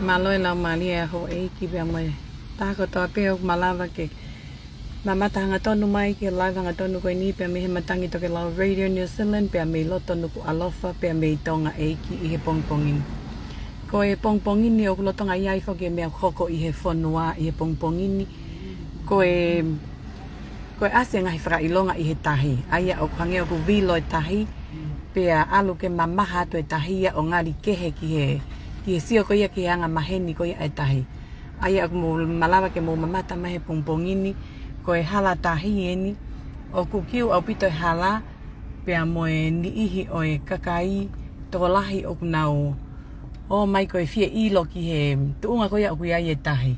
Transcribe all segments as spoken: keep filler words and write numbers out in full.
Mālō e laumālie ʻa houʻeiki pea mo e taha kotoa pē ʻoku malava ke mamata hangatonu mai ki he live hangatonu ko eni pea mei he matangi Tokelau Radio New Zealand pea mei loto Nukuʻalofa pea mei Tonga ʻEiki ʻi he pongipongi ni. Ko e pongipongi ni ʻoku lolotonga ʻi ai foki e meʻa ʻoku hoko ʻi he fonua ʻi he pongipongi ni. Ko e, ko e ʻasi e ngaahi fakaʻilonga ʻi he tahi. ʻA ia ʻoku hangē ʻoku vilo e tahi, pea ʻalu ke mamaha atu e tahi ia ʻo ngali kehe ki he, ki he sio ko ia ki he anga maheni ko ia e tahi. ʻA ia ʻoku mou malava ke mou mamata mai he pongipongi ni, ko e hala tahi eni, ʻoku kiu ʻaupito e hala, pea mo e niʻihi ʻo e kakai tokolahi ʻoku nau ō mai ko e fie ʻilo ki he tuʻunga ko ia ʻoku ʻi ai e tahi.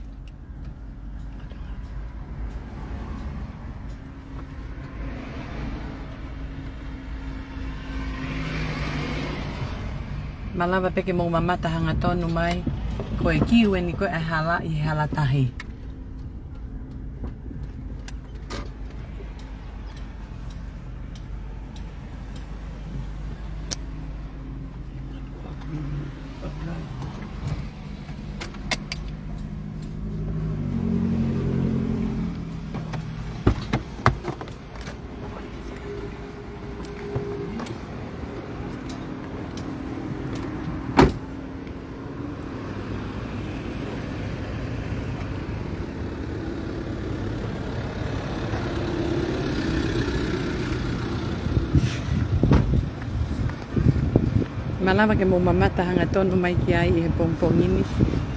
Malava pē ke mou mamata hangatonu mai, ko e kiu eni ko e hala ʻi he hala tahi. Malava ke mou mamata hangatonu mai ki ai ʻi he pongipongi ni.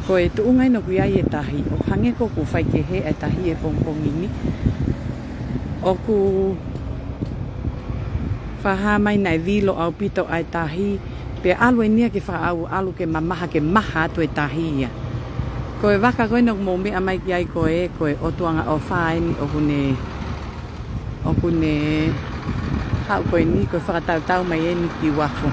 Ko e tuʻunga eni ʻoku ʻi ai e tahi. ʻOku hangē ʻoku faikehe e tahi he pongipongi ni. ʻOku fakahā mai naʻe vilo ʻaupito ʻa e tahi. Pea ʻalu eni ia ke fakaʻau ʻalu ke mamaha ke maha atu e tahi ia. Ko e vaka ko eni ʻoku mou meʻa mai ki ai ko e, ko e ʻOtu Angaʻofa eni ʻoku ne ʻoku ne haʻu ko eni ko e fakatautau mai eni ki uafu.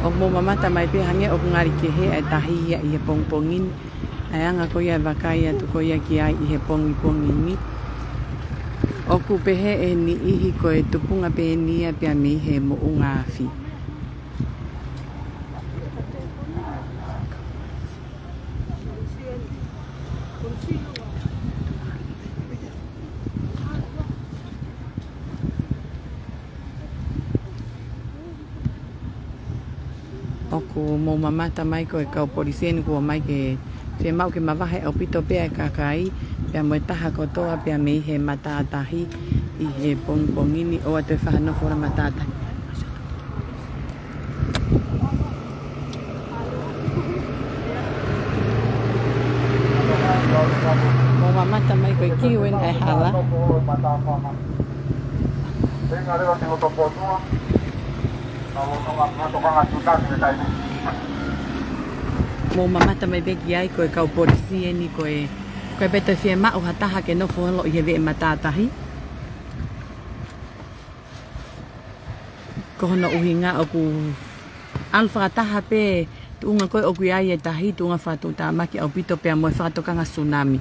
ʻOku mou mamata mai pē hangē ʻoku ngali kehe e tahi ia ʻi he pongipongi ni. ʻA e anga ko ia e vakai atu ko ia ki ai ʻi he pongipongi ni. ʻOku pehē ʻe he niʻihi ko e tupunga pē eni ia pea mei he moʻunga afi. ʻOku mou mamata mai ko e kau polisi eni kuo ʻomai ke fiemaʻu ke mavahe ʻaupito pē e kakai, pea mo e taha kotoa pea mei he matātahi ʻi he pongipongi ni ʻoua toe fakanofo ʻa e matātahi. Mou mamata mai ko e kiu eni ʻa e hala. Mou mamata mai pē ki ai ko e kau polisi eni ko e, ko e pē toe fiemaʻu ha taha ke nofo holo ʻi he veʻe matātahi. Ko hono ʻuhinga ʻoku ʻalu fakataha pē tuʻunga ko ē ʻoku ʻi ai e tahi, tuʻunga fakatuʻutāmaki ʻaupito pea mo e fakatokanga tsunami.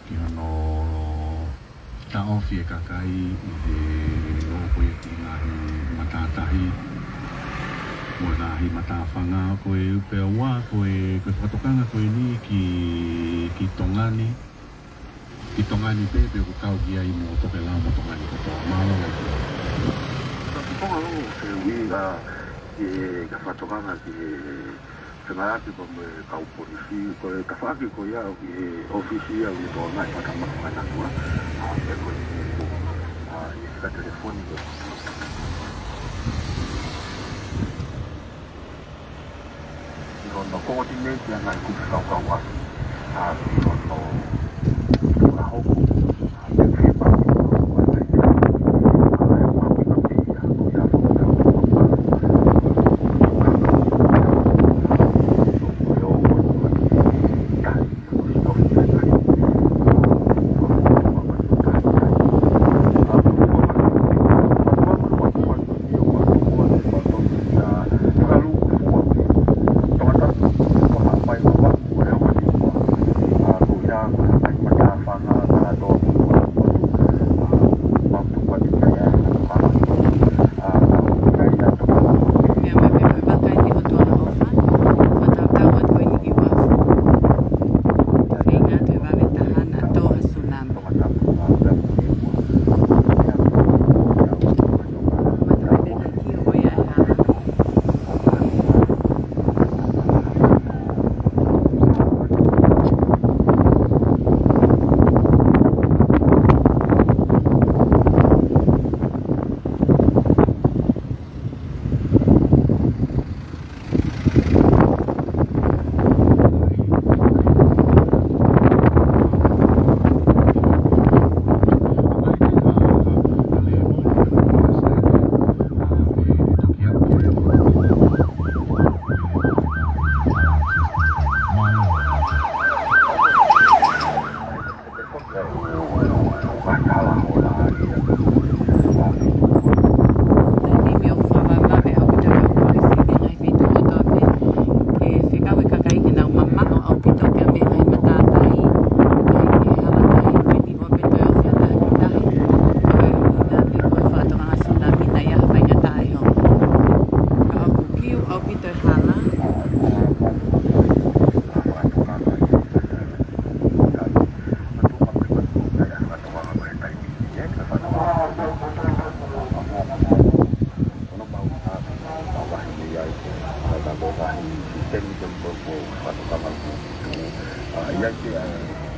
Ki hono taʻofi e kakai ʻi he ō ko ia ki he ngaahi matātahi mo e ngaahi matāfanga ko e upe ua ko e, ko e fakatokanga ko eni ki, ki Tonga ni. Ki Tonga ni pē, pea ʻoku kau ki ai mo Tokelau mo Tonga ni kotoa. Mālō e. Ka ki Tonga ʻo se ui a ki he ka fakatokanga ki he fengāueʻaki pea mo e kau polisi, ko e tafaʻaki ko ia ʻoku ʻi he ʻōfisi ia ʻoku ʻi Tonga ʻi Fakatamaki Vainatua, a, pea ko e, a, ʻi he fika telefoni ko. ʻI hono coordinate ʻa e ngaahi kupu fakakaukau, a, ʻi hono fakahoko, a, ʻi he fepaki,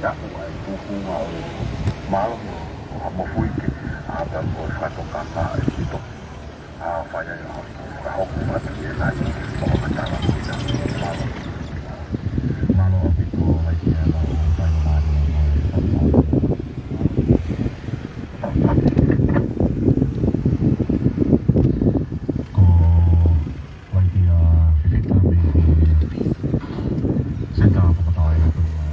Tapu ai, tuku ngā ʻo mālō mo, mo Fuike, ʻa pea mo e fakatokanga ʻaupito. ʻA fai ai ʻa hoku, ʻa hoku fakatokanga ʻi he fakatokanga. Mālō. Mālō ʻaupito, Laitiala, ʻo fai mālō mo e fakatokanga. Ko Laitiala Fifita mei he Senitā Fakataha ʻa Tonga.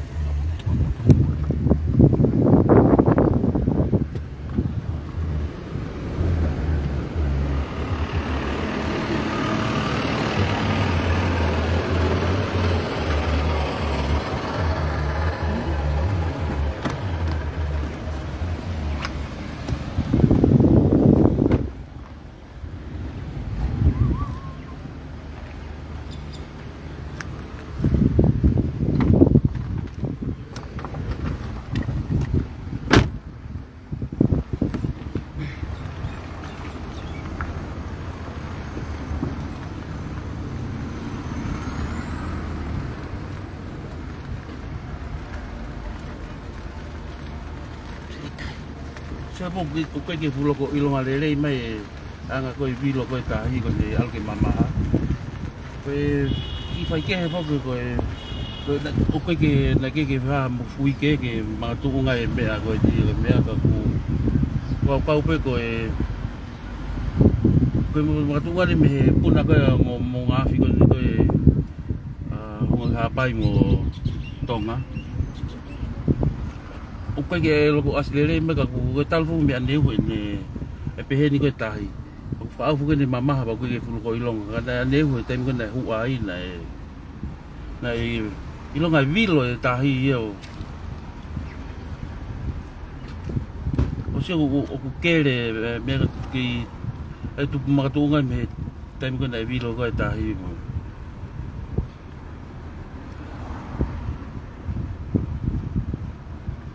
Sai pē, ʻoku ʻikai ke fuʻu loko ʻilonga lelei mai e anga ko e vilo ko e tahi ko ʻene ʻalu ke mamaha. Ko e kiʻi faikehe foki ko e, ko e na-, ʻoku ʻikai ke, naʻe ʻikai ke fai mo Fuike ke makatuʻunga e meʻa ko e ti, ko e meʻa ka ʻoku, ʻoku pau pē ko e, ko e mo-, makatuʻunga ni mei he puna ko e mo, mo ngaahi ko e, ko e, ʻa, Hungarihapai mo Tonga. ʻOku ʻikai ke loko ʻasi lelei mai ka ʻoku, ko e talu foki mei ʻaneuhu ʻene, ʻe pehē ni ko e tahi. ʻOku faʻa foki ʻene mamaha pea ʻoku ʻikai ke fuʻu loko ʻilonga. Ka naʻe ʻaneuhu he taimi ko ē naʻe huʻa ai naʻe, naʻe ʻilonga e vilo e tahi ia ʻo. ʻOsi ʻoku, ʻoku kele, ē, meʻa kei, ʻe tupu makatuʻunga mei he taimi ko ē naʻe vilo ko e tahi mo.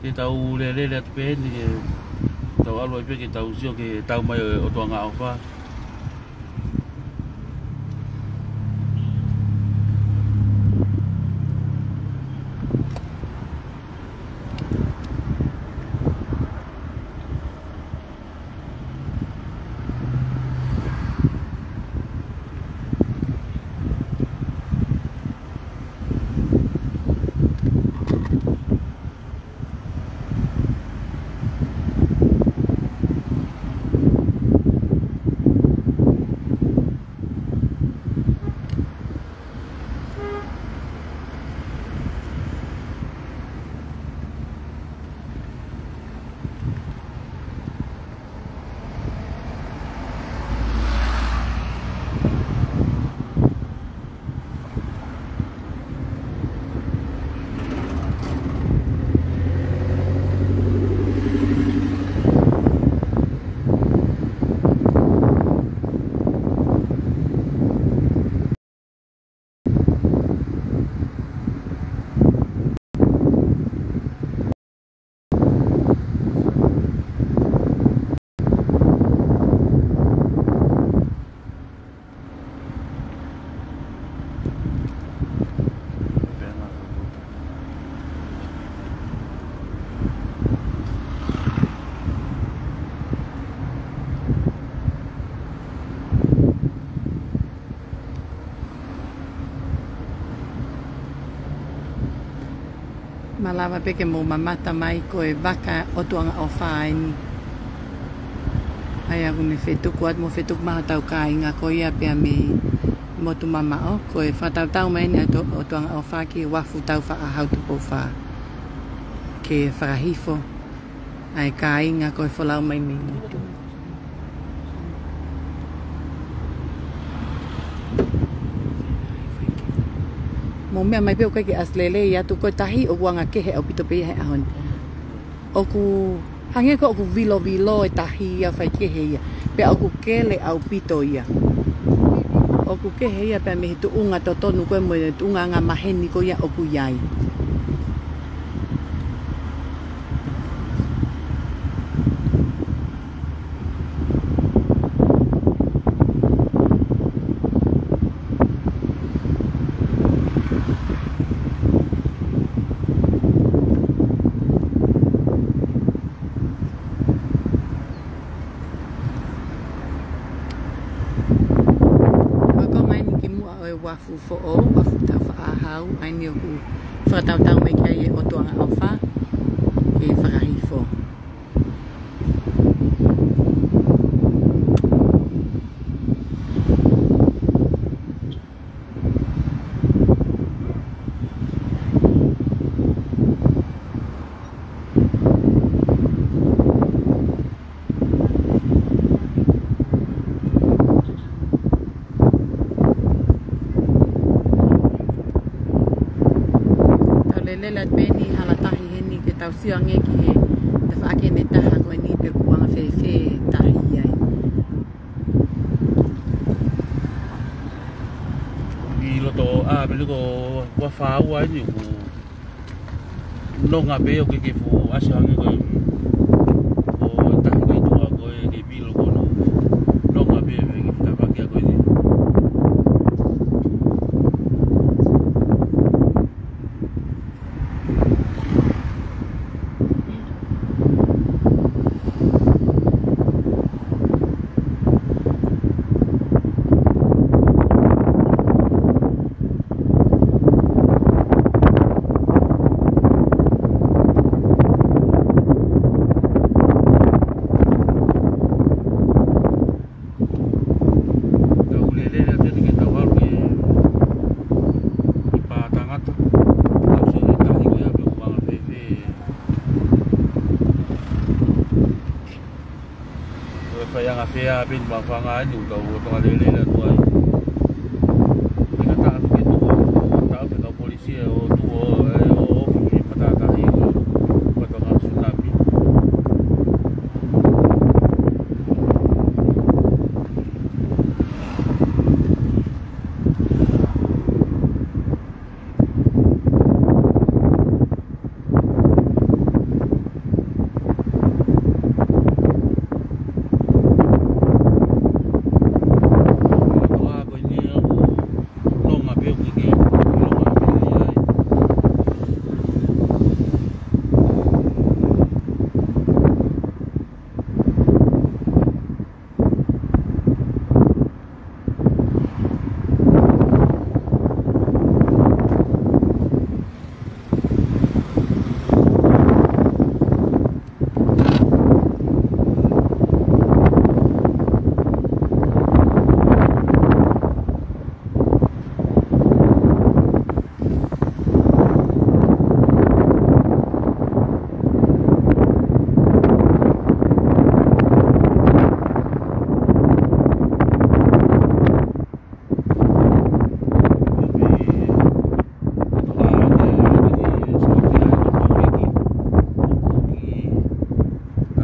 Ke tau lele atu pē ni ke tau ʻalu ai pē ke tau sio ki he tau mai ʻo e ʻOtua Ngaʻofa. Malava pē ke mou mamata mai ko e vaka ʻOtua Ngaʻofa eni. ʻA ia ʻoku ne fetuku atu mo fetuku mai hotau kāinga ko ia pea mei motu mamaʻo, ko e fakatautau mai eni ʻa e ʻOtua Ngaʻofa ki he uafu Taufaʻāhau Tupou Fā. Ke fakahifo ʻa e kāinga ko e folau mai mei motu. Mou meʻa mai pē ʻoku ʻikai ke ʻasi lelei atu ko e tahi ʻoku anga kehe ʻaupito pē ia he ʻaho ni. ʻOku hangē ko ē ʻoku vilovilo e tahi ia faikehe ia. Pea ʻoku kele ʻaupito ia. ʻOku kehe ia pea mei he tuʻunga totonu ko ē mo e tuʻunga angamaheni ko ia ʻoku ʻi ai. ʻAfu foʻou, ʻafu taufaʻāhau, ʻa eni ʻoku fakatautau mai ki ai e ʻOtua ʻofa ke fakahifo. Tau lele atu pē eni hala tahi heni ke tau sio ange ki he tafaʻaki ʻe taha ko eni pe ʻoku anga fēfē tahi ai. ʻI loto ʻa pē ko ua fāua eni ʻoku nonga pē ʻo ke ke fuʻu ʻasi ange ko e, ko e tahi ko e tuʻa ko e ke pilo ko no. Nonga pē pē ki tafakia ko eni. Tau lele atu eni ke tau ʻalu ki, ki Pātangata. Tau sio he tahi ko ia pe ʻoku anga fēfē. Ko e fai anga fea pē ni mafanga eni ʻoku tau ʻo tonga lele atu ai. Pea ka taʻa ke tuku, taʻa pē kau polisi ʻe ʻo tuʻu ʻo, ʻe ʻo ofi ki he matātahi ʻo, ʻo tonga tsunami.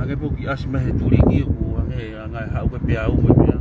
Ake pē ʻoku ʻasi mai he tuliki ʻoku ʻange ʻa e ngaahi haʻu ke pea uma pea.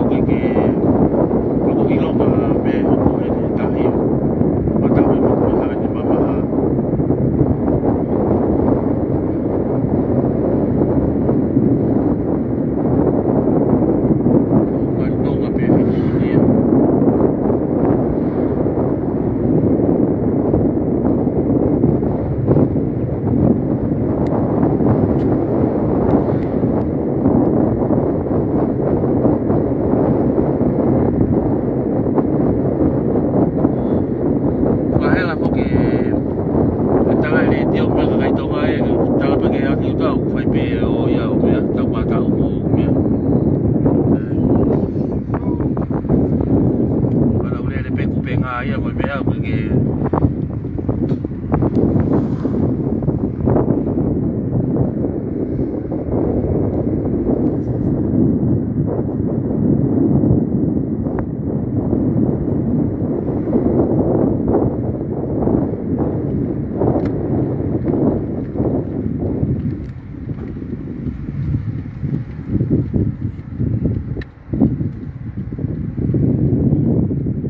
Ke, ke, ʻoku ʻilonga pē hoko he tahi. Mata mai mo ko hanga ni mamaha. Ka tonga pē fitu ni. Mahela foki e tala e letiō mo e kakai Tonga ē, tala pē ke ʻaki ʻo tau, fai pē ʻo ia ʻo meʻa, tau mata ʻo mo meʻa. Mana ule le pē kupenga ia mo e meʻa, ke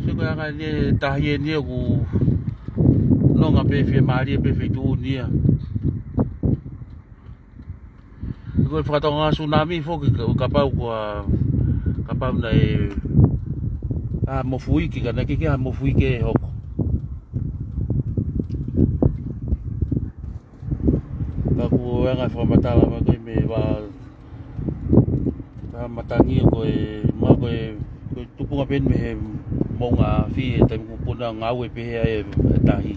Sio ko e anga eni e tahi eni ʻoku nonga pē fiemālie pē feituʻu ni ia. Ko e fakatonga tsunami foki ka, kapau ko a, kapau naʻe, ʻa, mofuike, ka naʻe ʻikai ke ʻi ai ha mofuike ʻe hoko. Ka ko e anga e fakamatala mai ko e meʻa, ka matangi ko e, ma ko e, ko e tupunga pē eni mei he moʻunga afi he taimi kuo puna ngāue pē he e, e tahi.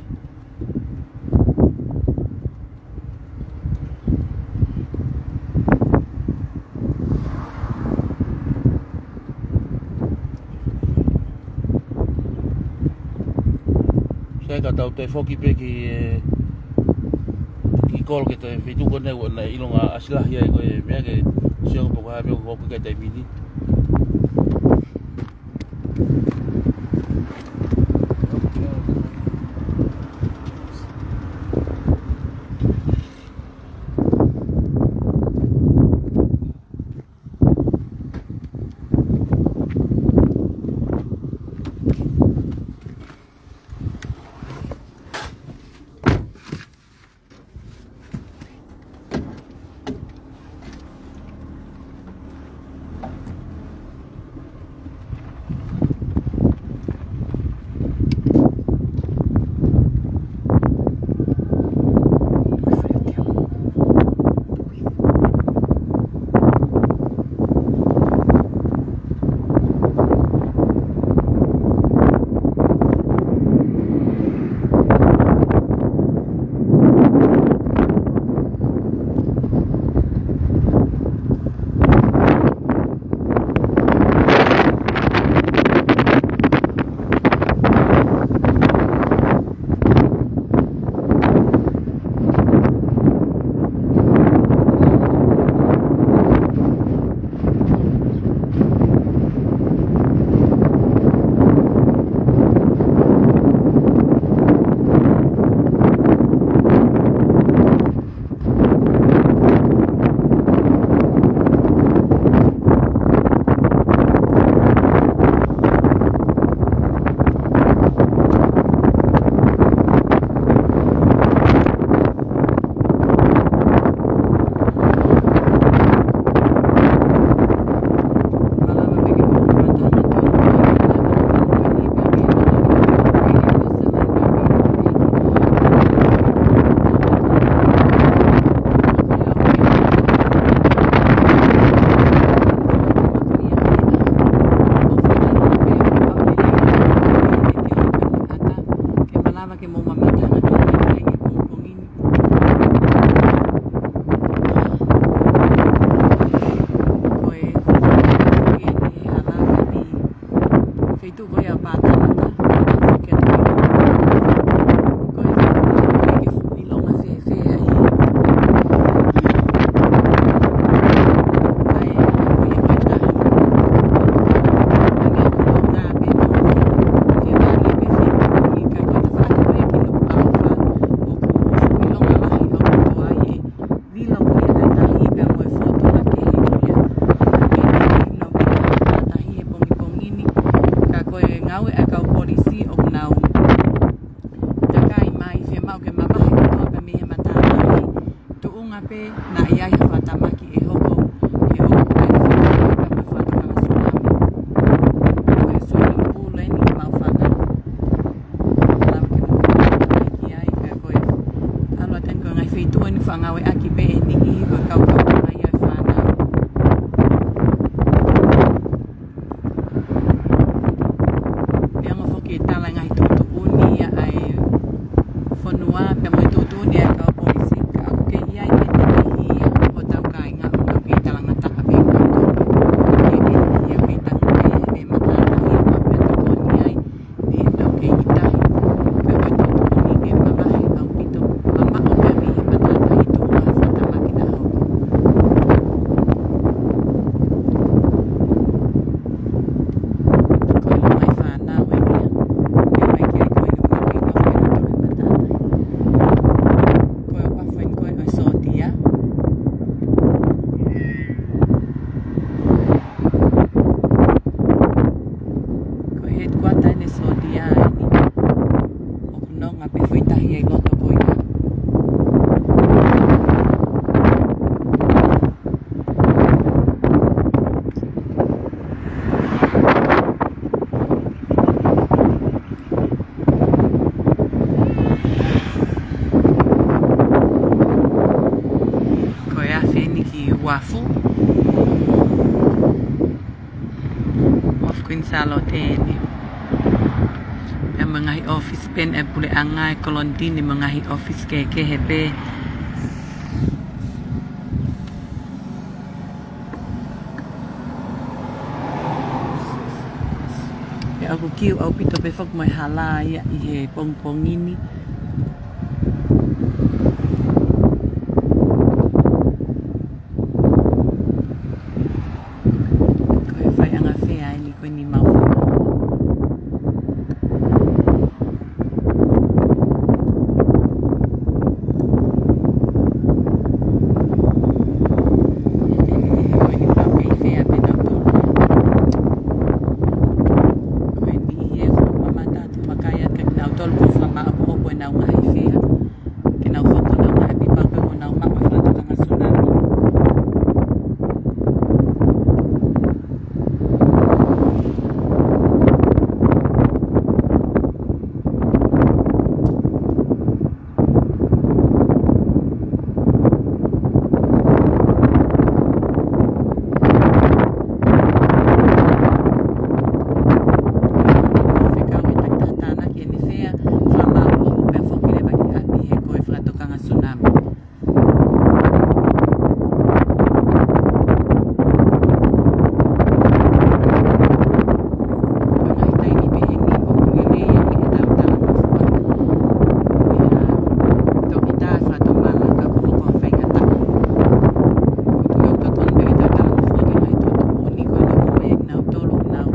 Sai ka tau toe foki pē ki, e, ki kolo ke toe feituʻu ko eni ʻoku ne ʻilonga ʻasi lahi ai ko e meʻa ke sio pe ko e hā e meʻa ʻoku hoko ki he taimi ni. Ke malava ke mou mamata ʻaki e meʻa ʻi he pongipongi ni. Ko e, ko e, ko e, feituʻu ko ia ʻa Pātavata, Pātavata foki ʻa Tuʻi. Ko e feituʻu ko ia ke fuʻu ʻilonga fēfē ai. ʻA e, ko ia ko e tahi. Ange ʻoku nonga pē mo e fiemālie pē feituʻu ni ka ko e tafaʻaki ko ia ki Nukuʻalofa. ʻOku fuʻu ʻilonga lahi ʻoku tō ai e vila ko ia ʻa e tahi pea mo e fōtunga kehe ko ia. Pea ko e vila ko ia ʻa e tahi he Aue ʻa e kau polisi ʻoku nau takai mai, fiemaʻu ke mavahe kotoa pē mei he matātahi. Tuʻunga pē naʻe ʻi ai ha fakatamaki ʻe hoko, ʻe hoko ʻa e fakatamaki mo e fakatokanga tsunami. Ko e swimming pool eni ʻoku mau fanga. Lau ke mou ki ai, pea ko e ʻalu atu eni ko e ngaahi feituʻu eni ʻoku ngāueʻaki pē ʻe he niʻihi ko e kau kakai ʻa e fānau. Neongo foki e tala e ngaahi tuʻutuʻuni ʻa e fonua, pea mo e tuʻutuʻuni ʻa e kau polisi, ka ʻoku kei ʻi ai e niʻihi ia ʻo hotau kāinga ʻoku kei talangataʻa pē ʻi he kau polisi. Ke niʻihi ia kei tangi pē he matātahi ʻoku mau tokoni ai, ne tau kei ʻi tahi. Pea ko e tuʻutuʻuni ke mavahe ʻaupito, mamaʻo pē mei he matātahi tuʻunga ha fakatamaki naʻa hoko. Ko e ngaahi fānau eni ia. Pea mai ki ai ko e ngaahi ngaahi ngaahi ngaahi matātahi. Ko e ʻuafu eni ko ē ʻo e sōtia. Ko e headquarter eni e sōtia eni. ʻOku nonga pē foʻi tahi ʻi loto ko ia. Ko e afe eni ki uafu. Uafu Kuini Sālote eni. Pea mo e ngaahi ʻōfisi pē ʻa e puleʻanga ʻi Kolonitini mo e ngaahi ʻōfisi kehekehe pē. Pea ʻoku kiu ʻaupito pē foki mo e hala ia ʻi he pongipongi ni. Ko e faiʻanga fea eni ko eni mau fai. Ko eni mau kei fea pē nautolu. Ko eni ia ʻoku mamata atu makai atu kia kinautolu ʻoku fakamaʻopoʻopo ʻenau ngaahi fea. Ke nau fakaʻaongaʻi pē pau pē ʻoku nau maʻu e fakatokanga tsunami. Fekau e takitaha tānaki ʻene fea, fakamaʻopoʻopo pea foki leva ki ʻapi he ko e fakatokanga tsunami. Ko e ngaahi taimi pehē ni ʻoku lelei ai pē ʻetau talangofua. ʻIo, toketā fakatomala ka ko e hoko ʻa e faingataʻa. Ko e totonu pē ke tau talangofua ki he ngaahi tuʻutuʻuni ko eni ʻoku ʻomai ʻe nautolu ʻenau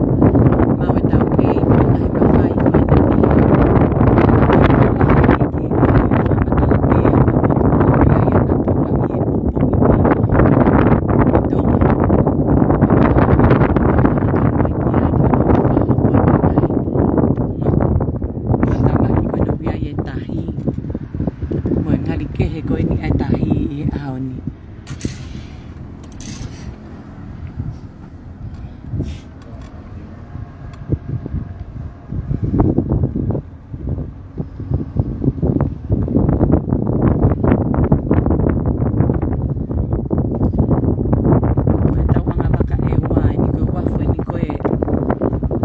maʻu ʻetau kei, ko e ngaahi mafai ko eni ki he Mo e ngali kehe ko eni ʻa e tahi ʻi he ʻaho ni. Ko e tauʻanga vaka ʻEua eni, ko e uafu eni ko e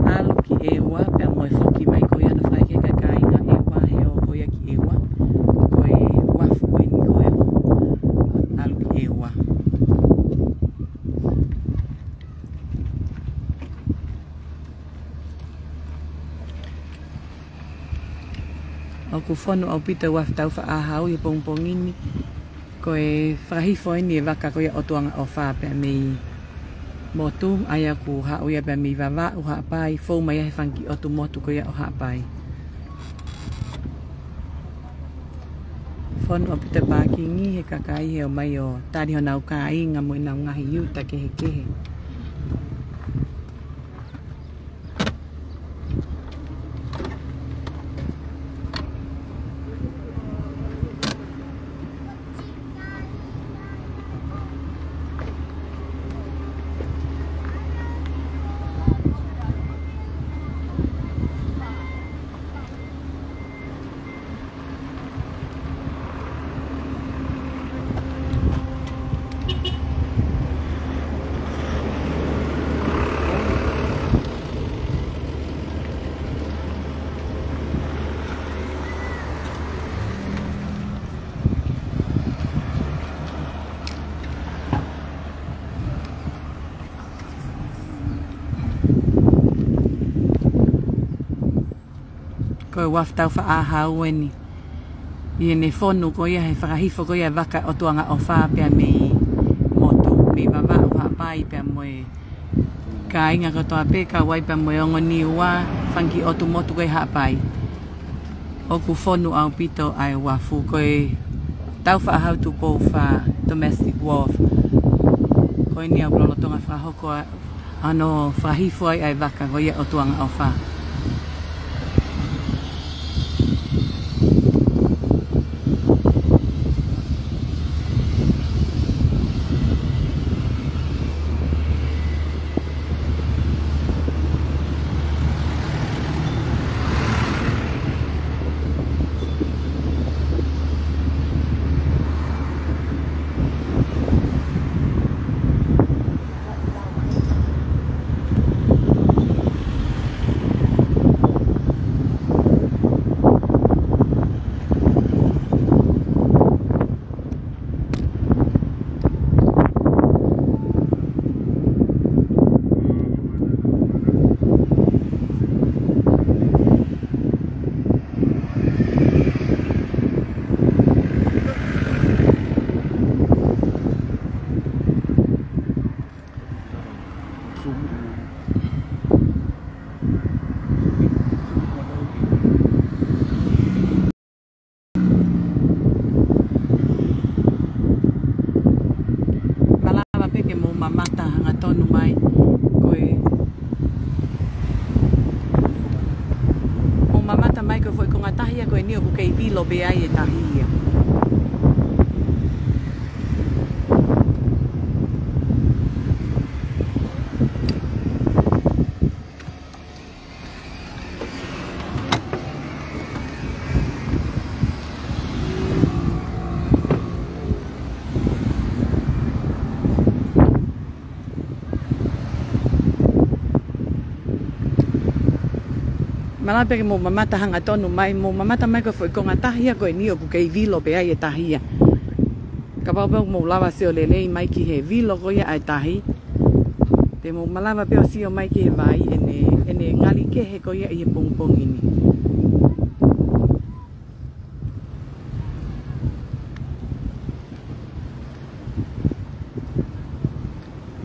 ʻalu ki ʻEua, pea mo e foki mai ko ia ʻo fai ki he kāinga ʻEua, he ō ko ia ki ʻEua. Ko e uafu eni ko e ʻalu ki ʻEua. ʻOku fonu ʻaupito e uafu Taufaʻāhau ʻi he pongipongi ni. Ko e fakahifo eni e vaka ko ia ʻo Tuʻangaʻofa pea mei motu, ʻa ia ʻoku haʻu ia pea mei Vavaʻu, Haʻapai, fou mai ia he fanga kiʻi ʻotu motu ko ia ʻo Haʻapai. Fonu ʻaupito e pākingi he kakai he ō mai ʻo tali honau kāinga mo ʻenau ngaahi uta kehekehe. Ko e uafu taufaʻāhau eni. ʻI heʻene fonu ko ia he fakahifo ko ia e vaka ʻOtuangaʻofa pea mei motu, mei Vavaʻu, Haʻapai pea mo e kāinga kotoa pē, kau ai pea mo e ongo Niua, fanga kiʻi ʻotu motu ko ia ʻi Haʻapai. ʻOku fonu ʻaupito ʻa e uafu. Ko e taufaʻāhau Tupou Fā Domestic Wharf. Ko eni ʻoku lolotonga fakahoko ʻa hono fakahifo ai ʻa e vaka ko ia ʻOtuangaʻofa. Malava pē ke mou mamata hangatonu mai, ko e, mou mamata mai ko e foʻi konga tahi ia ko eni ʻoku kei vilo pē ai e tahi ia. Malava pē ke mou mamata hangatonu mai, mou mamata mai ko e foʻi konga tahi ia ko eni ʻoku kei vilo pē ai e tahi ia. Kapau pē ʻoku mou lava sio lelei mai ki he vilo ko ia ʻa e tahi, te mou malava pē ʻo sio mai ki he vai, ʻene, ʻene ngali kehe ko ia ʻi he pongipongi ni.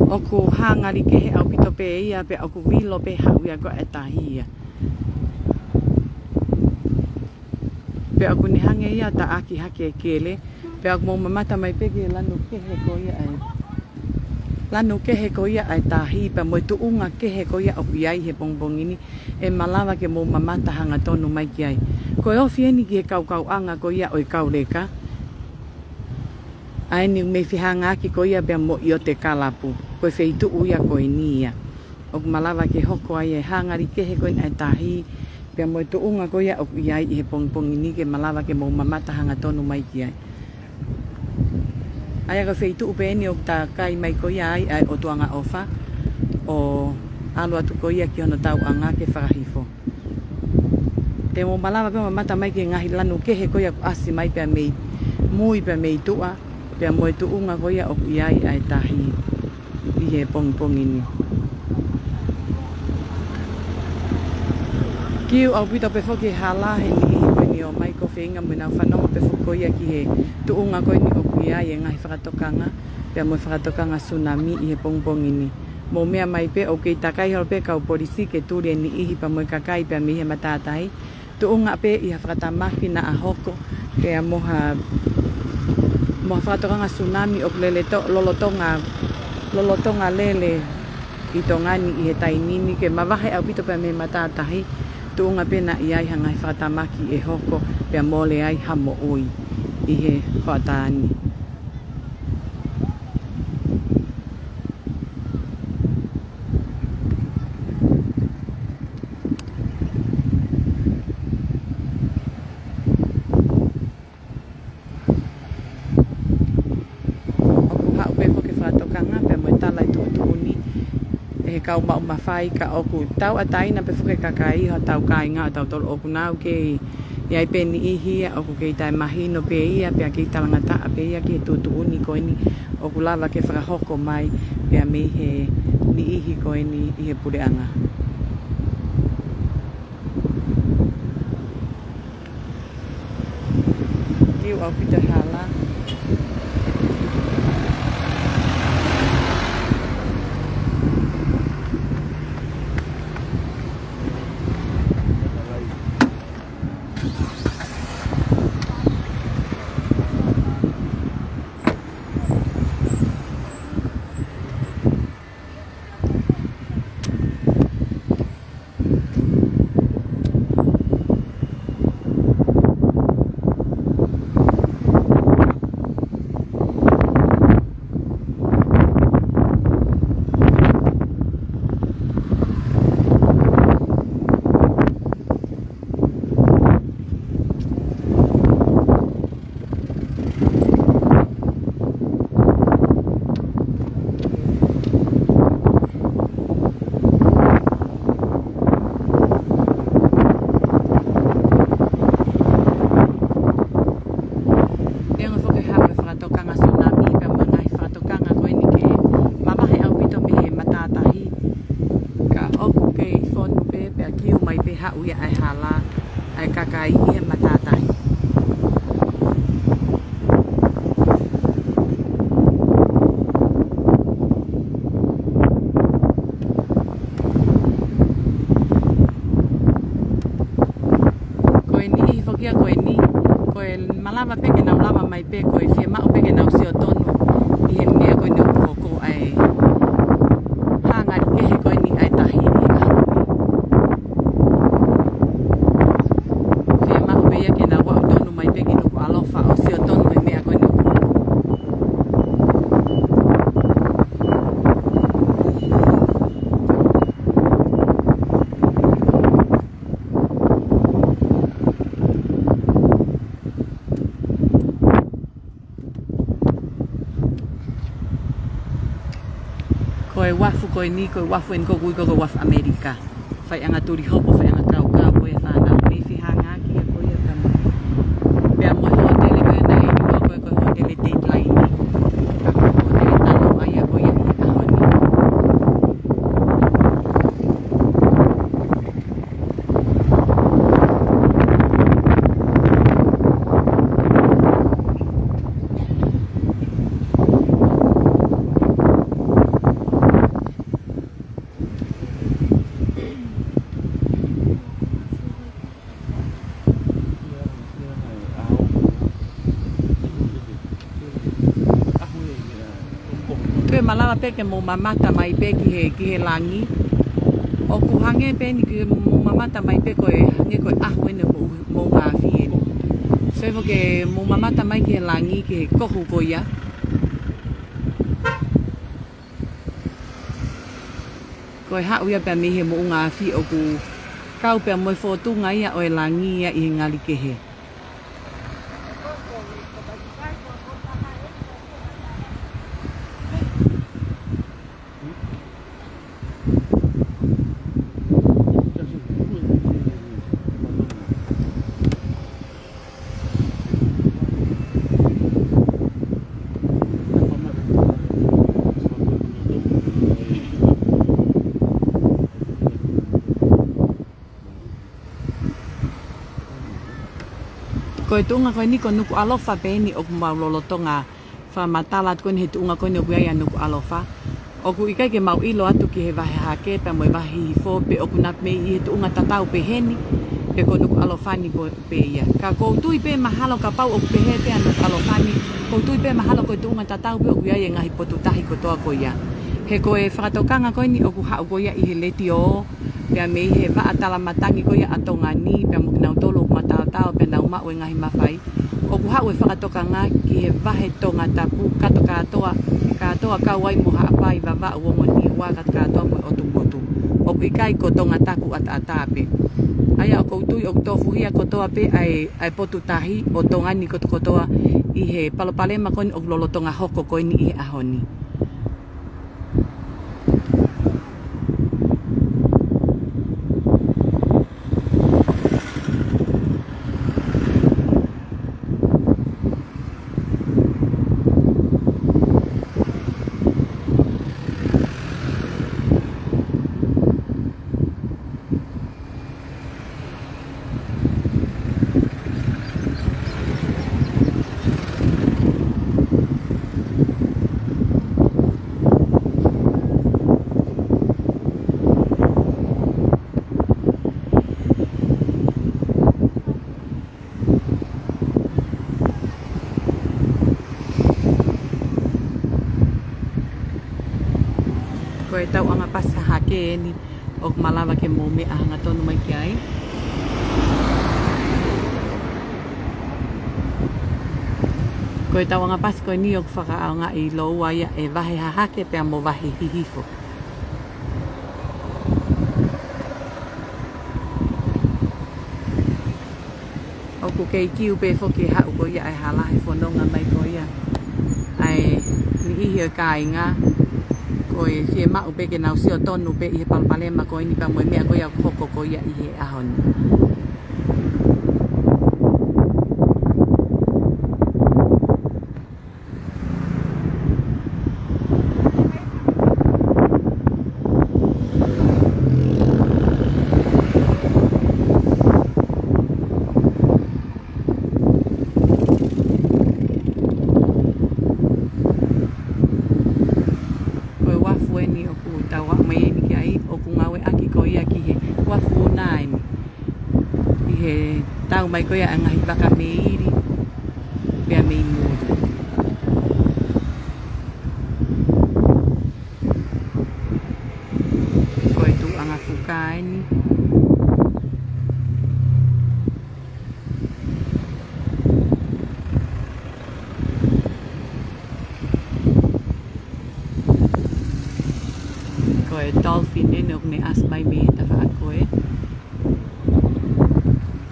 ʻOku hā ngali kehe ʻaupito pē ia, pea ʻoku vilo pē haʻu ia ko e tahi ia. Pea ʻoku ne hangē ia ʻo taʻaki hake e kele, pea ʻoku mou mamata mai pē ki he lanu kehe ko ia ʻa e, lanu kehe ko ia ʻa e tahi, pea mo e tuʻunga kehe ko ia ʻoku ʻi ai he pongipongi ni, ʻe malava ke mou mamata hangatonu mai ki ai. Ko e ofi eni ki he kaukauʻanga ko ia ʻo e kau leka, ʻa eni ʻoku mei fehangaaki ko ia pea mo ʻIote Kalapu, ko e feituʻu ia ko eni ia. ʻOku malava ke hoko ai e hā ngali kehe ko eni ʻa e tahi, pea mo e tuʻunga ko ia ʻoku ʻi ai ʻi he pongipongi ni ke malava ke mou mamata hangatonu mai ki ai. ʻA ia ko e feituʻu pē eni ʻoku takai mai ko ia ai ʻa e ʻOtuangaʻofa, ʻo ʻalu atu ko ia ki hono tauʻanga ke fakahifo. Te mou malava pē ʻo mamata mai ki he ngaahi lanu kehe ko ia ʻoku ʻasi mai pea mei mui pea mei tuʻa, pea mo e tuʻunga ko ia ʻoku ʻi ai ʻa e tahi ʻi he pongipongi ni. Kiu ʻaupito pē foki e hala he niʻihi ko eni ʻo ʻomai ko e feinga mo ʻenau fanongo pē foki ko ia ki he tuʻunga ko eni ʻoku ʻi ai e ngaahi fakatokanga, pea mo e fakatokanga sunami ʻi he pongipongi ni. Mou meʻa mai pē ʻoku kei takai holo pē kau polisi ke tuli e niʻihi pea mo e kakai pea mei he matātahi. Tuʻunga pē ʻi ha fakatamaki naʻa hoko, pea mo ha, mo ha fakatokanga sunami ʻoku lele to-, lolotonga, lolotonga lele ʻi Tonga ni ʻi he taimi ni ke mavahe ʻaupito pea mei he matātahi, tuʻunga pē naʻa ʻi ai ha ngaahi fakatamaki ʻe hoko, pea mole ai ha moʻui ʻi he hoʻatā ni. ʻOku haʻu pē foki e fakatokanga pea mo e tala e tuʻutuʻuni ʻe he kau maʻu mafai, ka ʻoku tauʻatāina pē foki e kakai, hotau kāinga ʻo tautolu, ʻoku nau kei ʻi ai pē niʻihi ia ʻoku kei taʻemahino pē ia, pea kei talangataʻa pē ia ki he tuʻutuʻuni ko eni ʻoku lava ke fakahoko mai pea mei he niʻihi ko eni ʻi he puleʻanga. ʻaupito e hala. Neongo foki e haʻu e fakatokanga tsunami pea mo e ngaahi fakatokanga ko eni ke mavahe ʻaupito mei he matātahi, ka ʻoku kei fonu pē pea kiu mai pē haʻu ia ʻa e hala ʻa e kakai ʻi he matātahi. Ko e niʻihi foki ia ko eni, ko e malava pē ke nau lava mai pē ko e fiemaʻu pē ke nau sio tonu ʻi he meʻa ko eni ʻoku hoko ai. Hanga ʻi he ko eni ʻa e tahi ʻi he ʻaho ni. Fiemaʻu pē ia ke nau aʻu tonu mai pē ki Nukuʻalofa ʻo sio tonu he meʻa ko eni ʻoku hoko. Ko e uafu ko eni, ko e uafu eni ʻoku ui ko e uafu ʻAmelika. Faiʻanga tuli hopo, faiʻanga kaukau, ko e fānau mei fihanga ki a ko ia tama. Pea mo e hōtele ko ē naʻe ʻi ʻolunga ko e, ko e hōtele Dateline. Ka ko e hōtele taloʻa ia ko ia ʻi he ʻaho ni. Toe malava pē ke mou mamata mai pē ki he, ki he langi. ʻOku hangē pē eni ke mou mamata mai pē ko e hangē ko e ʻaho eni ʻoku mou, mou ngāfie eni. So ʻoku ke mou mamata mai ki he langi, ki he kohu ko ia. Ko e haʻu ia pea mei he moʻunga afi ʻoku kau pea mo e fōtunga ia ʻo e langi ia ʻi he ngali kehe. Ko e tuʻunga ko eni ko Nukuʻalofa pē eni ʻoku mau lolotonga fakamatala atu ko eni he tuʻunga ko eni ʻoku ʻi ai ʻa Nukuʻalofa. ʻOku ʻikai ke mau ʻilo atu ki he vahe hahake pea mo e vahe hihifo pe ʻoku na mei ʻi he tuʻunga tatau pē heni, pe ko Nukuʻalofa ni pē ia. Ka ʻoku ou tui pē mahalo kapau ʻoku pehē pē ʻa Nukuʻalofa ni, ʻoku ou tui pē mahalo ko e tuʻunga tatau pē ʻoku ʻi ai e ngaahi potu tahi kotoa ko ia. He ko e fakatokanga ko eni ʻoku haʻu ko ia ʻi he letiō, pea mei he vaʻa talamatangi ko ia ʻa Tonga ni, pea mo kinautolu ʻoku mataotao pea nau maʻu e ngaahi mafai. ʻOku haʻu e fakatokanga ki he vahe Tongatapu, kato kātoa, kātoa kau ai mo Haʻapai, Vavaʻu, Ongo Niua, kato kātoa mo e ʻOtu Motu. ʻOku ʻikai ko Tongatapu ʻataʻatā pē. ʻA ia ʻoku ou tui ʻoku tofuhia kotoa pē ʻa e, ʻa e potu tahi ʻo Tonga ni kotokotoa ʻi he palopalema ko eni ʻoku lolotonga hoko ko eni ʻi he ʻaho ni. Tauʻanga pasi hahake eni ʻoku malava ke mou meʻa hangatonu mai ki ai. Ko e tauʻanga pasi ko eni ʻoku fakaʻaongaʻi ʻe Loua ia ʻe Vahe Hahake pea mo Vahe Hihifo. ʻOku kei kiu pē foki e haʻu ko ia ʻa e hala he fononga mai ko ia ʻa e niʻihi ʻo e kāinga. Ko e fiemaʻu pē ke nau sio tonu pē ʻi he palopalema ko eni pea mo e meʻa ko ia ʻoku hoko ko ia ʻi he ʻaho ni. Ko e uafu eni ʻoku tau aʻu mai eni ki ai, ʻoku ngāueʻaki ko ia ki he uafu ʻuna eni. ʻI he tau mai ko ia ʻa e ngaahi vaka mei Ili pea mei Muli. Ko e tuʻuʻanga fuka eni. Ko e dolphin eni ʻoku ne ʻasi mai mei he tafaʻaki ko ē.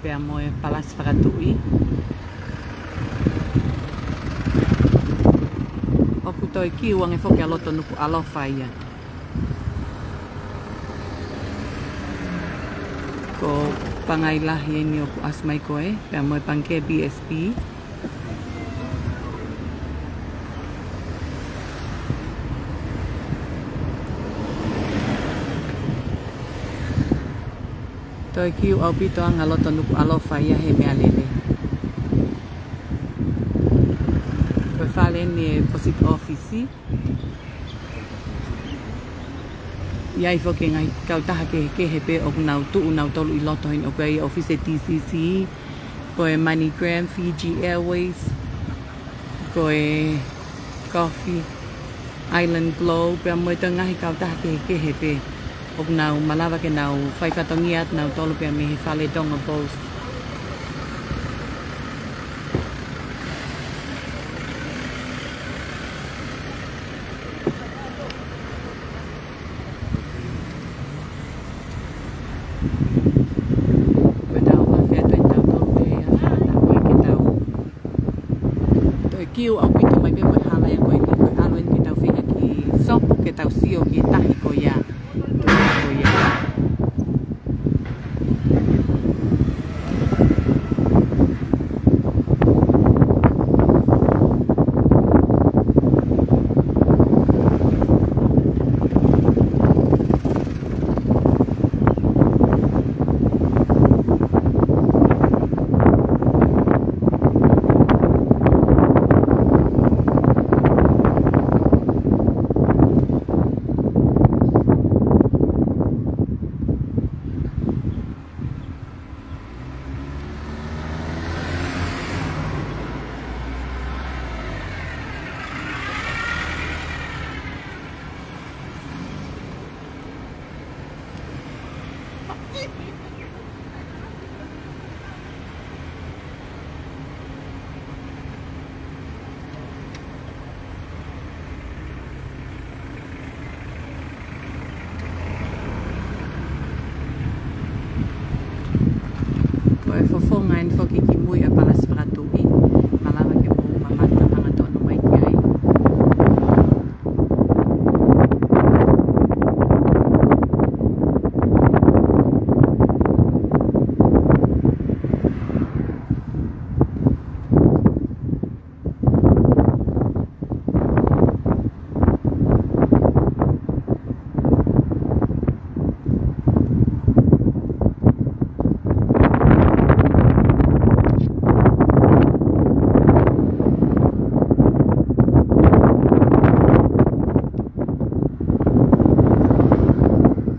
Pea mo e palasi fakatuʻi. ʻOku toe kiu ange foki ʻa loto Nukuʻalofa ia. Ko Pangai Lahi eni ʻoku ʻasi mai ko ē, pea mo e Pangikē B S P. Toe kiu ʻaupito ange ʻa loto Nukuʻalofa ia he meʻalele. Ko e fale eni e posit ʻōfisi. ʻI ai foki e ngaahi kautaha kehekehe pē ʻoku nau tuʻu nautolu ʻi loto heni, ʻoku ʻi ai e ʻōfisi e T C C, ko e MoneyGram, Fiji Airways, ko e Coffee, Island Glow, pea mo e toe ngaahi kautaha kehekehe pē ʻoku nau malava ke nau fai fatongia atu nautolu pea mei he fale Tonga Post. Ko e tau mafia toe tau tau pē ʻa fakatātā ko ē ke tau toe kiu ʻaupito mai pē mo e hala ia ko eni, ko e ʻalu eni ke tau feinga ki Sopu ke tau sio ki he tahi ko ia. Tuʻa ko ia. Ko e fofonga eni foki ki mui ʻa e palasi fakatuʻi, malava ke mou mamata hangatonu mai ki ai.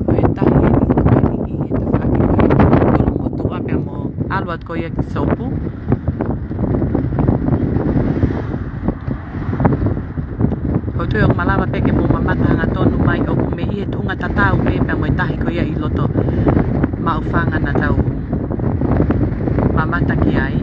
Ko e tahi eni ko eni ʻi he tafaʻaki ko ē ʻo Kolomotuʻa pea mo ʻalu atu ko ia ki Sopu. ʻO Toe ʻoku malava pē ke mou mamata hangatonu mai ʻoku mei he tuʻunga tatau pē pea mo e tahi ko ia ʻi loto maʻufanga naʻa tau mamata ki ai.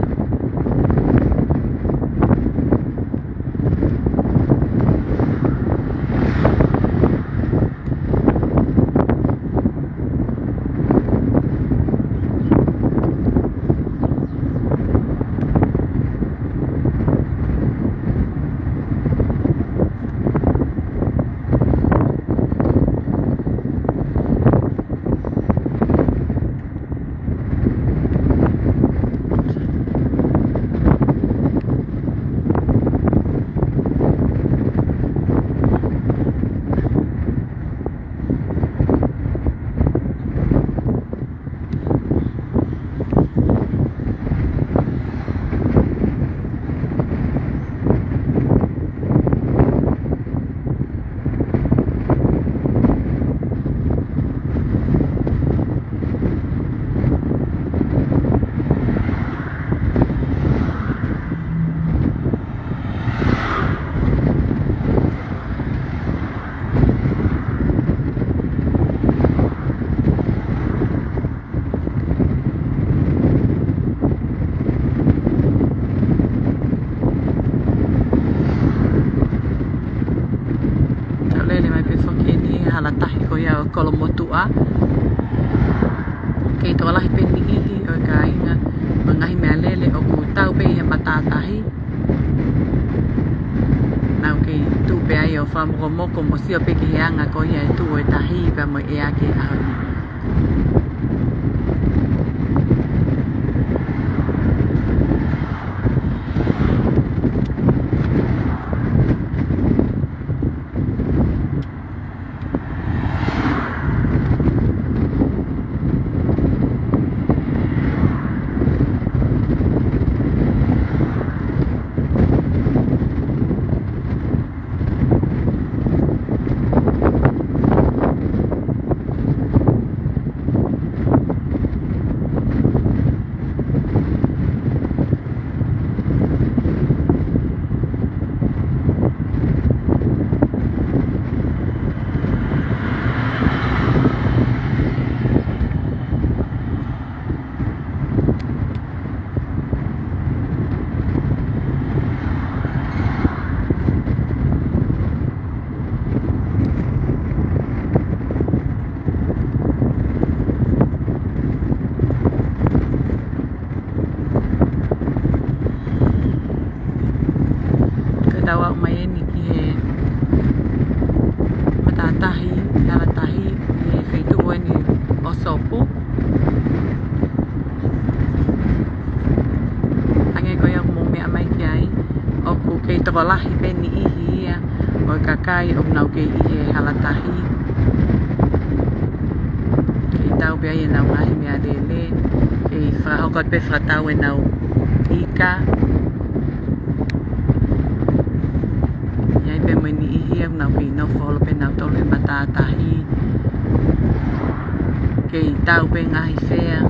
Tau lele mai pē foki eni he hala tahi ko ia ʻo Kolomotuʻa. Kei tokolahi pē niʻihi ʻo e kāinga mo e ngaahi meʻalele ʻoku tau pē ʻi he matātahi. Naʻa nau kei tuʻu pē ai ʻo fakamokomoko mo sio pē ki he anga ko ia e tuʻu e tahi pea mo e ʻea ki he ʻaho ni. Ka tau aʻu mai eni ki he matātahi, hala tahi, ʻi he feituʻu eni ʻo Sopu. Hangē ko ia ʻoku mou meʻa mai ki ai, ʻoku kei tokolahi pē niʻihi ia ʻo e kakai ʻoku nau kei ʻi he hala tahi. Kei tau pē ai ʻenau ngaahi meʻalele, kei fakahoko pē fakatau ʻenau ika. ʻI ai pē mo e niʻihi ia ʻoku nau kei nofo holo pē nautolu he matātahi. Kei tau pē ngaahi fea.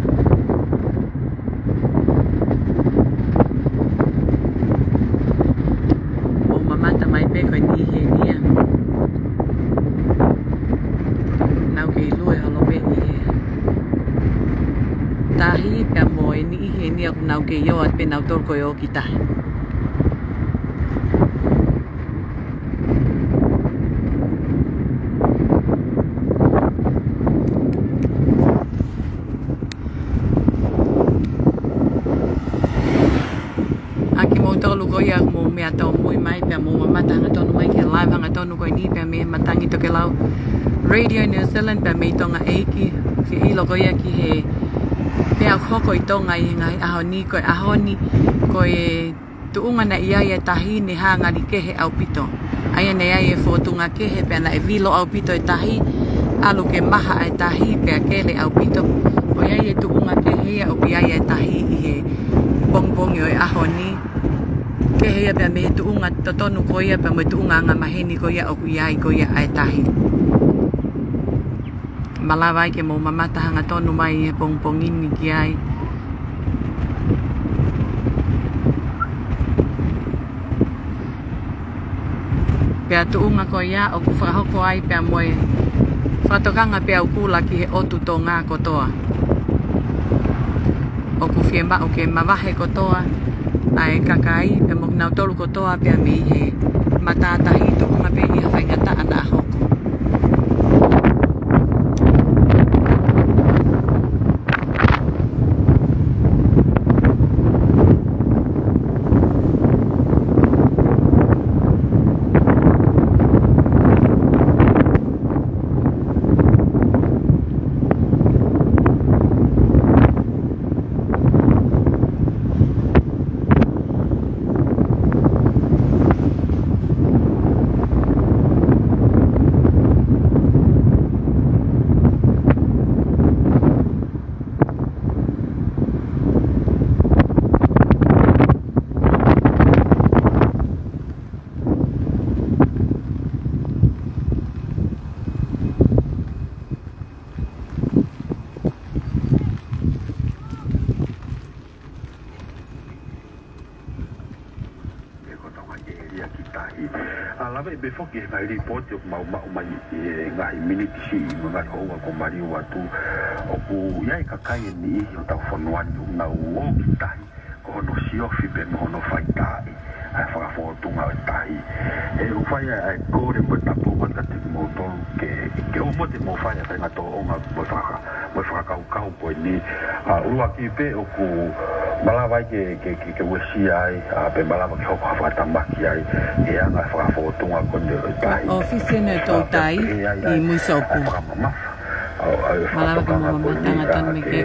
ʻO mamata mai pē ko e niʻihi eni ia ʻoku nau kei lue holo pē ʻi he tahi pea mo e niʻihi eni ia ʻoku nau kei ō atu pē nautolu ko ē ʻo ki tahi. ʻA kimoutolu ko ia ʻoku mou meʻa tōmui mai pea mou mamata hangatonu mai ki he live hangatonu ko eni pea mei he matangi Tokelau Radio New Zealand pea mei Tonga ʻEiki, fie ʻilo ko ia ki he meʻa ʻoku hoko ʻi Tonga ʻi he ngaahi ʻaho ni, ko e ʻaho ni, ko e tuʻunga naʻe ʻi ai e tahi ne hā ngali kehe ʻaupito. ʻA ia naʻe ʻi ai e fotunga kehe pea naʻe vilo ʻaupito e tahi, ʻalu ke maha e tahi pea kele ʻaupito. Ko ia e tuʻunga kehe ia ʻoku ʻi ai e tahi ʻi he pongipongi ʻo e ʻaho ni. Kehe ia pea mei he tuʻunga totonu ko ia pea mo e tuʻunga angamaheni ko ia ʻoku ʻi ai ko ia ʻa e tahi. Malava ai ke mou mamata hangatonu mai he pongipongi ni ki ai. Pea tuʻunga ko ia ʻoku fakahoko ai pea mo e fakatokanga peau kula ki he ʻotu Tonga kotoa. ʻOku fiemaʻu ke mavahe kotoa ʻa e kakai pea mo kinautolu kotoa pea mei he matātahi tuʻunga pē ʻi ha faingataʻa naʻa hoko. Ko e ʻēlia ki tahi. ʻA, lave pē foki he ngaahi lipooti ʻoku mau maʻu mai ʻi he ngaahi miniti siʻi mo e ngaahi houa kuo maliu atu, ʻoku ʻi ai e kakai ʻe niʻihi ʻi hotau fonua ni ʻoku nau ō ki tahi ko hono siofi pē mo hono faitaaʻi ʻa e fakafōtunga ʻo e tahi. ʻE, ʻoku fai ʻa e kole mo e tapu atu kiate kimoutolu ke, ke ʻoua te mou fai ʻa e faʻahinga tōʻonga mo e faka-, mo e fakakaukau ko eni. ʻA, ʻuluaki pē ʻoku malava ai ke, ke, ke, ke uesia ai, ʻa, pe malava ke hoko ha fakatamaki ai he anga e fakafōtunga ko eni ʻo e tahi. ʻOfisi eni ʻa e toutai ʻi Muisopu. Fakamamafa. ʻA, ʻa, e fakatokanga ko eni, ʻa, ke,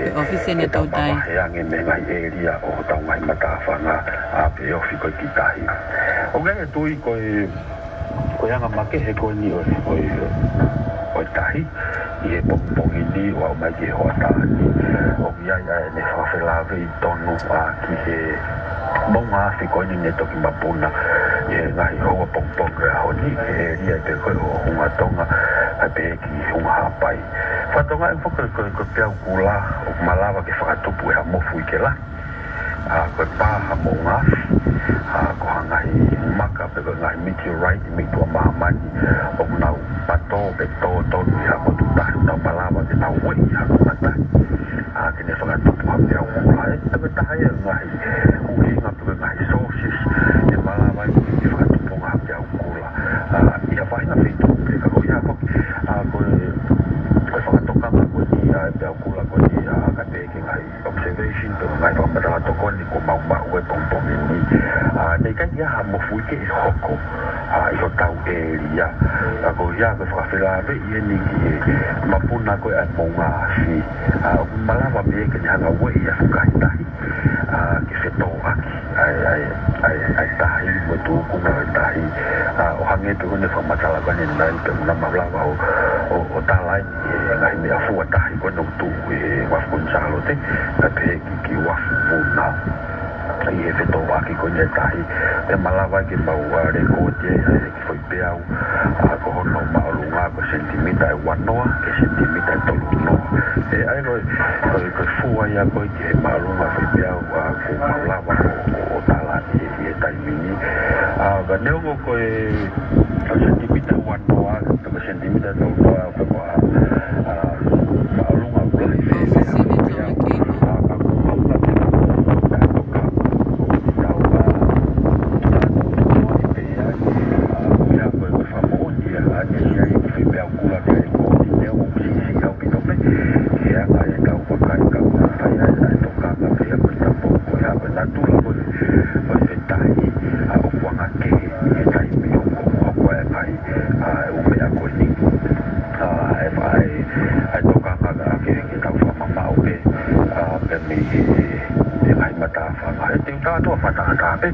ke tau mavahe ange mei he ngaahi ʻēlia ʻo hotau ngaahi matāfanga, ʻa, pe ofi ko ē ki tahi. ʻOku ʻi ai e tui ko e, ko e anga makehe ko eni ʻo, ʻo, ʻo e tahi ʻi he pongipongi ni ʻo aʻu mai ki he hoʻatā ni. ʻOku ʻi ai ʻa ʻene fakafelāveʻi tonu, ʻa, ki he moʻunga afi ko eni ne toki mapuna ʻi he ngaahi houa pongipongi ʻo e ʻaho ni, ʻi he ʻēlia pē ko ē ʻo Hunga Tonga, ʻa, pehē ki Hunga Haʻapai. Fakatokangaʻi foki ko e, ko e peau kula ʻoku malava ke fakatupu ʻe ha mofuike lahi. ʻA, ko e pā ha moʻunga afi, ʻa, ko ha ngaahi maka pe ko e ngaahi meteorite mei tuʻa māmani ʻoku nau patō pe tō tonu ʻi ha potu tahi, nau malava ke nau ueʻi ha konga tahi, ʻa, ke ne fakatupu ha peau kula. ʻE, ʻe taha ia e ngaahi ʻuhinga pe ko e ngaahi sources ʻe malava ai ke fakatupu ha peau kula. ʻA, ʻi ha faʻahinga feituʻu pē ka ko ia foki, ʻa, ko e, ko e fakatokanga ko eni, ʻa, e peau kula ko eni, ʻa, ka pehē ki he ngaahi observation pe ngaahi fakamatala tokoni kuo mau maʻu he pongipongi ni. ʻA, naʻe ʻikai ke ʻi ai ha mofuike ʻe hoko, ʻa, ʻi hotau ʻēlia. Ka ko ia ko e fakafelāveʻi eni ki he mapuna ko ē ʻa e moʻunga afi. ʻA, ʻoku malava pē ke ne hanga ʻo ueʻi ha fukahi tahi, ʻa, ke fetōʻaki ʻa e, ʻa e, ʻa e, ʻa e tahi mo e tūkunga ʻo e tahi. ʻA, ʻo hangē pē ko ʻene fakamatala ko eni naʻe pē ʻoku nau malava ʻo, ʻo, ʻo tala ai e ngaahi meʻa fua tahi ko ē ʻoku tuʻu ʻi he uafu ko eni Sālote, kae pehē ki, ki uafu Vuna. ʻI he fetōʻaki ko eni e tahi, ʻe malava ke mau, ʻa, lēkooti ʻa e kiʻi foʻi peau, ʻa, ko hono māʻolunga ko e senitimita ʻe uanoa ki he senitimita ʻe tolunoa. ʻE, ʻa ia ko e, ko e, ko e fua ia ko ē ki he māʻolunga foʻi peau, ʻa, ʻoku malava ʻo, ʻo, ʻo tala ʻi, ʻi he taimi ni. ʻA, ka neongo ko e, ko e senitimita ʻe uanoa, ko e senitimita ʻe tolunoa, ko e, ʻa, māʻolunga ʻoku lahi fēfē ʻa e peau, ʻa, ka ko e māʻolunga ko ē ʻoku tau, ʻa, tau, ʻa, ia ko e fakamoʻoni ia, ʻa, ke ʻi ai e kiʻi foʻi peau kula ke lēkooti, neongo ʻoku siʻisiʻi ʻaupito pē, he anga ʻetau vakai ka ʻoku fai ai ʻa e tokanga pē ia ko e tapu ko ia ko e natula ko ē ʻo e tahi, ʻa, ʻoku anga kehe ʻi he taimi ʻoku, ʻoku hoko ai e ngaahi, ʻa, ʻū meʻa ko eni. ʻA, ʻe fai ʻa e tokanga ke, ke tau fakamamaʻo pē, ʻa, pē mei he, he ngaahi matāfanga. ʻE te u talanoa fakataha pē,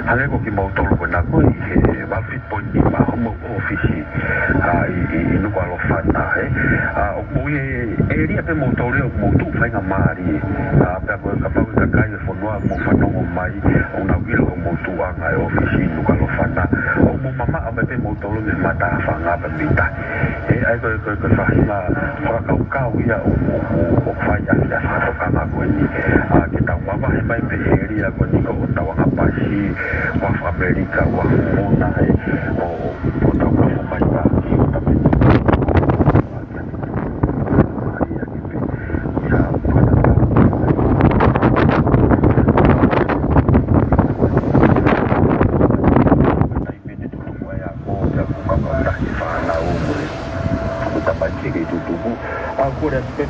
hangē ko kimoutolu ko ena ko ē ʻi he valu fitu poini nima homou ʻōfisi, ʻa, ʻi, ʻi, ʻi Nukuʻalofa na, ē. ʻA, ʻoku mou ʻi he ʻēlia pē moutolu ʻoku mou tuʻu faingamālie, ʻa, pea ko e kapau ʻe kakai e fonua ʻoku mou fanongo mai, ʻoku nau ʻilo homou tuʻunga ʻi he ʻōfisi ʻi Nukuʻalofa na, ʻoku mou mamaʻo mai pē moutolu mei he matāfanga pē mei tahi. ʻE, ʻa ia ko e, ko e, ko e faʻahinga fakakaukau ia ʻoku, ʻoku, ʻoku fai ʻaki ʻa e fakatokanga ko eni. ʻA, ke tau mavahe mai pē ʻēlia ko eni ko ʻOtau Anga Pasi, Uafu ʻAmelika, Uafu Vuna, ē, ʻo, ʻo